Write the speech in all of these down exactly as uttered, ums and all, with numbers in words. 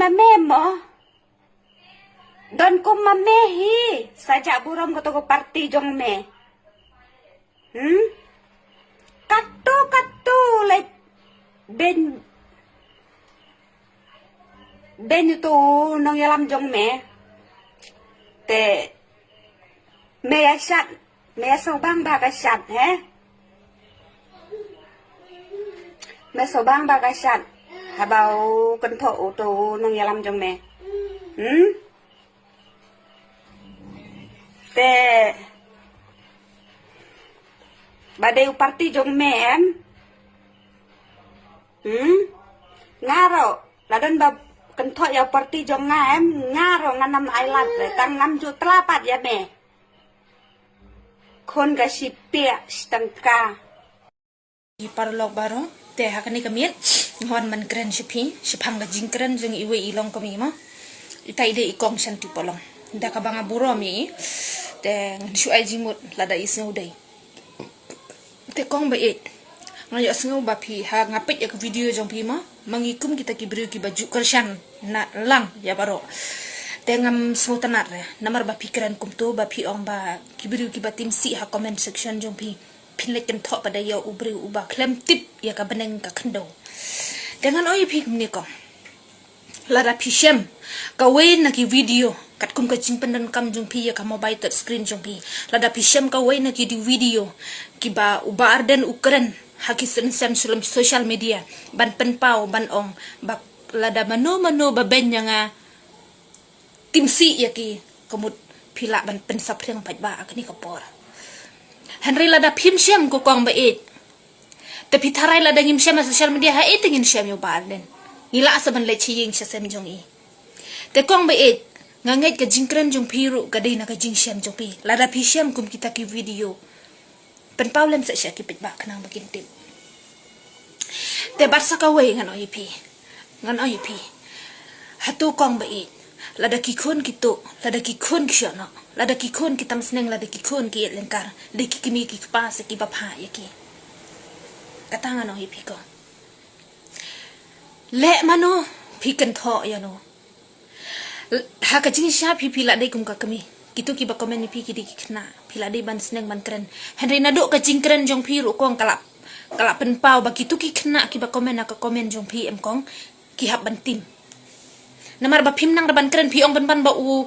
Me mo. Don kum ma me hi. Sa jah burom kato ka party jong me. Hmm? Katu katu leit beiñ, beiñ uto u nongïalam jong me. Te me ïa shad, me ïa sngewbang ba ka shad, he? Me sngewbang ba ka shad haba u kynthoh uto u nongïalam jong me. Hmm? Te ba dei u party jong me, em? Hmm? Nga ruh la don ba kynthoh ïa u party jong nga, em? Nga ruh ngan ym ailad re, tang ngam ju tla pat ïa me. Khun ka shipiak shi tyngka. I paralok baroh, te ha kane ka miet nga wan ban kren sha phi shaphang ka jingkren jong iwei i longkmie mo. Ita i dei i Kong Shanti Polong. Da kaba nga burom ïa i, te ngan shu ai jingmut lada i sngew dei. Te Kong ba ïeit, nga ïohsngew ba phi, ha nga peit ïa ka video jong phi mo, ma ngi kum kita ki briew kiba ju kyrshan na lang ïa baroh. Te ngam sngewtynnat re namar ba phi kren kumto, ba phi ong ba ki briew kiba tim sih ha comment section jong phi. Phin leit kynthoh pat da ïa u briew uba khlem tip ïa ka bneng ka khyndew. Te ngan ong ïa phi kumne Kong. Lada phi shem kawei na ki video katkum ka jingpyndonkam jong phi ïa ka mobile touch screen jong phi. Lada phi shem kawei na ki di video kiba u Bah Ardent u kren ha ki sensem sulem social media ban pynpaw ban ong ba lada mano mano ba beiñ ïa nga, tim sih ïa ki, ka mut phi lah ban pynsaphriang paidbah ha kane ka por. Hynrei lada phim shem ko Kong ba ïeit, te phi tharai lada ngim shem ha social media, ha ei te ngin shem ïa u Bah Ardent? Ngi lah sa ban leit sha ïing sha sem jong i. Te Kong ba ïeit, nga ngeit ka jingkren jong phi ruh ka dei na ka jingshem jong phi. Lada phi shem kum kita ki video, pynpaw lem sa sha ki paidbah khnang ba kin tip. Te bad sa kawei ngan ong ïa phi, ngan ong ïa phi, hato Kong ba ïeit, lada ki khun ki tuh, lada ki khun ki shoh noh, lada ki khun ki tam sneng, lada ki khun ki ïeit lyngkar, dei ki kmie ki kpa sa kiba phah ïa ki. Kata ngan ong ïa phi Kong. Leh mano phi kynthoh ïa no. Ha ka jingshisha phi, phi lah dei kum ka kmie. Kito kiba comment ïa phi ki dei ki khynnah. Phi lah dei ban sneng ban kren. Hynrei naduh ka jingkren jong phi ruh Kong ka lah, ka lah pynpaw ba kito ki khynnah kiba comment ha ka comment jong phi em Kong, ki hap ban tim. Namar ba phim nang da ban kren, phi ong pynban ba u,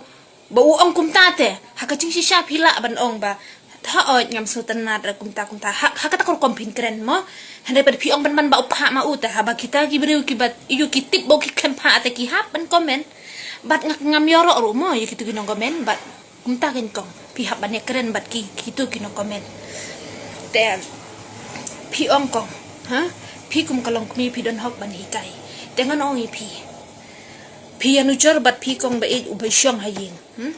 ba u ong kumta te. Ha ka jingshisha phi lah ban ong ba, hooid ngam sngewtynnat re kumta kumta. Ha, ha kata ka rukom phin kren mo. Hynrei pat phi ong pynban ba u phah ma u te, haba kita ki briew kiba ïoh ki tip ba u ki khlem phah te ki hap ban comment. Bad nga ngam ïaroh ruh mo ïa kito ki nongcomment, bad kumta kein Kong, phi hap ban ïakren bad ki, kito ki nongcomment. Te phi ong Kong, ha? Phi kum ka longkmie phi don hok ban hikai. Te ngan ong ïa phi, phi ïanujor bad phi Kong ba ïeit uba shong ha ïing, hmm?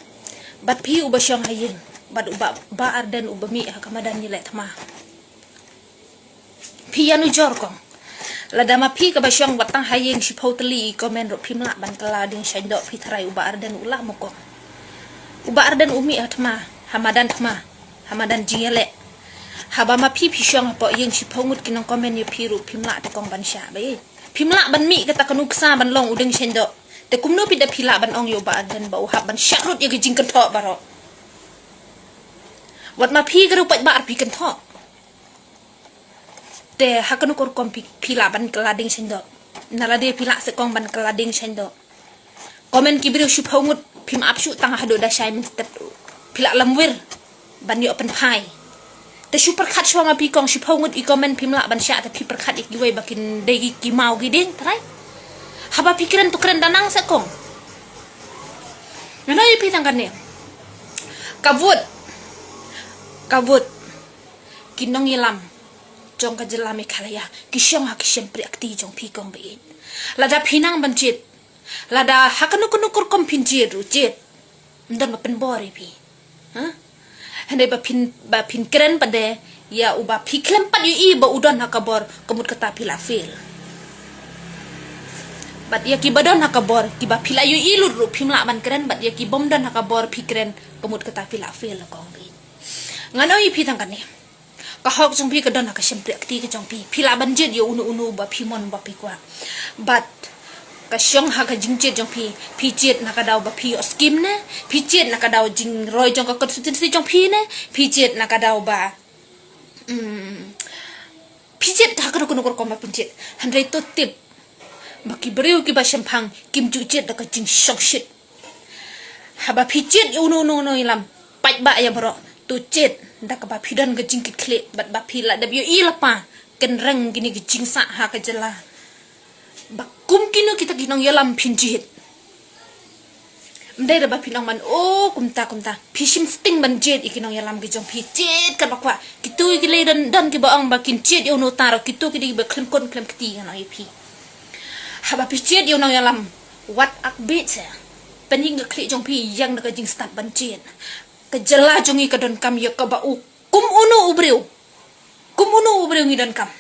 Bad phi uba shong ha ïing, bad u Bah, Bah Ardent uba mih ha ka madan ïaleh thma. Phi ïanujor Kong. Lada ma phi kaba shong bad tang ha ïing shiphew tylli i comment ruh phim lah ban kylla ding shain doh, phi tharai u Bah Ardent u lah mo Kong? U Bah Ardent u mih ha thma, ha madan thma, ha madan jingïaleh. Haba ma phi phi shong hapoh ïing shiphew ngut ki nongcomment ïa phi ruh phim lah te Kong ban shah ba ïeit. Phim lah ban mih kata ka nuksa ban long u ding shain doh. Te kumno phi da phi lah ban ong ïa u Bah Ardent ba u hap ban shah lut ïa ki jingkynthoh baroh? Wat ma phi ka ruh pat ba ar phi kynthoh. Te ha kano ka rukom phi, phi lah ban kylla ding shain doh? Na lade phi lah se Kong ban kylla ding shain doh. Comment ki briew shiphew ngut phim ap shuh tang haduh da shai mynstep. Phi lah lamwir ban ïoh pynphai. Te shu pyrkhat shuwa ma phi Kong, shiphew ngut i comment phim lah ban shah, te phi pyrkhat ïa kiwei ba kin dei ki, ki maw ki dieng trai. Haba phi kren to kren da nang se Kong. Ngan ong ïa phi tang kane. Ka vote, ka vote ki nongïalam jong ka jylla Meghalaya ki shong ha ki shympriahkti jong phi Kong ba ïeit. Lada phi nang ban jied, lada ha kano kano ka rukom phin jied ruh jied, ym don ba pynbor ïa phi. Ha? Hynrei ba phin, ba phin kren pat de ïa uba phi khlem pat ïohi ba u don ha ka bor, ka mut kata phi lah fail. Bad ïa kiba don ha ka bor, kiba phi lah ïohi lut ruh phim lah ban kren, bad ïa ki bym don ha ka bor phi kren, ka mut kata phi lah fail Kong ba ïeit. Ngan ong ïa phi tang kane. Ka hok jong phi ka don ha ka shympriahkti ka jong phi. Phi lah ban jied ïa uno uno ba phi mon ba phi kwah. Bad Ka shong ha ka jingjied jong phi. Phi jied na ka daw ba phi ïoh skim ne? Phi jied na ka daw jingroi jong ka constituency jong phi ne? Phi jied na ka daw ba, mm, phi jied ha kano kano ka rukom ba phin jied. Hynrei to tip ba ki briew kiba shemphang kim ju jied da ka jingshongshit. Haba phi jied ïa uno uno uno ïalam, paidbah ïa baroh, to jied da kaba phi don ka jingkitkhlieh bad ba phi la dep ïohi lypa kynreng kine ki jingsah ha ka jylla. Ba kum kino kita ki nongïalam phin jied. Ym dei re ba phin ong ban, oh, kumta kumta. Phi shim sting ban jied ïa ki nongïalam ki jong phi, jied katba kwah. Kito ki lei don, don kiba ong ba kin jied ïa uno uta ruh, kito ki dei kiba khlem khun khlem kti, ngan ong ïa phi. Haba phi jied ïa u nongïalam, wat ak bit se. Pynïeng ka khlieh jong phi, ïeng da ka jingstad ban jied. Ka jylla jong ngi ka donkam ïa kaba u kum uno u briew. Kum uno u briew ngi donkam.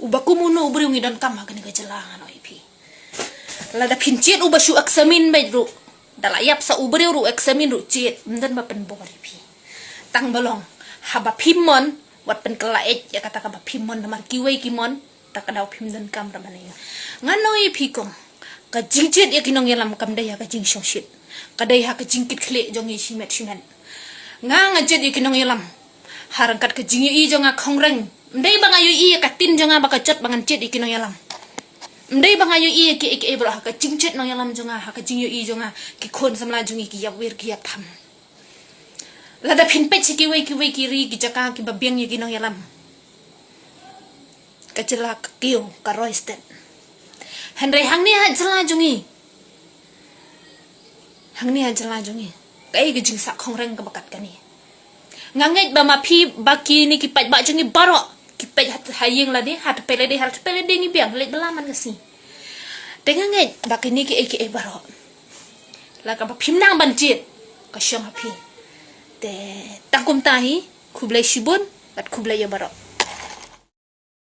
Uba kum uno u briew ngi donkam ha kane ka jylla, ngan ong ïa phi. Lada phin jied uba shu examine beit ruh, da la ïap sa u briew ruh examine ruh jied, ym don ba pynbor ïa phi. Tang ba long haba phim mon, wat pynkylla ïa kata kaba phim mon, namar kiwei ki mon da ka daw phim donkam ra ban ïa. Ngan ong ïa phi kong, ka jingjied ïa ki nongïalam kam dei ha ka jingshongshit, ka dei ha ka jingkitkhlieh jong ngi shimet shimet. Nga, nga jied ïa ki nongïalam ha ryngkat ka jingïohi jong nga khongreng. Ym dei ba nga ïohi ïa ka ktien jong nga ba ka jot ba ngan jied ïa ki nongïalam. Ym dei ba nga ïohi ïa kiei kiei baroh, ha ka jingjied nongïalam jong nga, ha ka jingïohi jong nga, ki khun samla jong ngi ki ïap wir ki ïap tham. Lada phin peit sha kiwei kiwei ki ri ki jaka kiba biang ïa ki nongïalam, ka jylla ka kiew, ka roi stet. Hynrei hangne ha jylla jong ngi, hangne ha jylla jong ngi, kaei ka jingsah khongreng kaba kat kane? Nga ngeit ba ma phi, ba kine ki paidbah jong ngi baroh ki peit ha, ha ïing lade, ha tpei lade, ha tpei lade ngi biang, leit bylla man ka sngi. Te nga ngeit ba kine kiei kiei baroh, la kaba phim nang ban jied, ka shong ha phi. Te tang kumta hi, khublei shibun bad khublei ïa baroh.